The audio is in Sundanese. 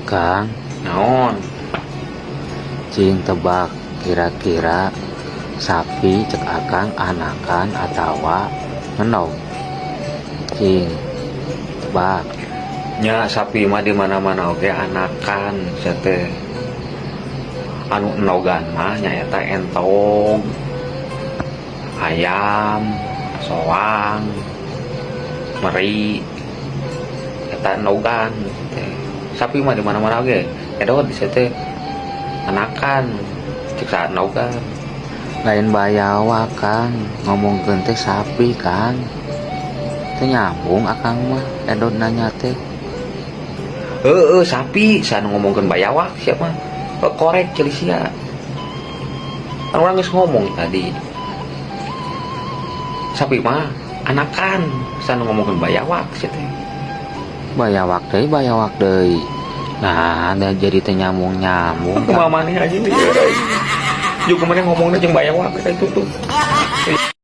Kang. Naon? Cing tebak, kira-kira sapi cek Akang anakan atawa ngendog? Cing tebak. Nya, sapi mah di mana-mana oge anakan sia teh. Anu endogan mah nyaeta entog, ayam, soang, meri, eta endogan teh. Sapi mah di mana-mana oge edot sia teh, anakan cek saha endogan? Lain bayawak, Kang, ngomongkeun teh sapi, Kang. Teu nyambung Akang mah edot nanya teh. Heeh, sapi. Saha nu ngomongkeun bayawak sia mah? Oh, korek ceuli sia. Kan urang geus ngomong tadi, sapi mah anakan. Saha nu ngomongkeun bayawak sia teh? Bayawak deui, bayawak deui. Nah, da jadi teu nyambung nyambung. Kumaha maneh aja nih? Juga mana ngomongnya jeung bayawak itu tuh.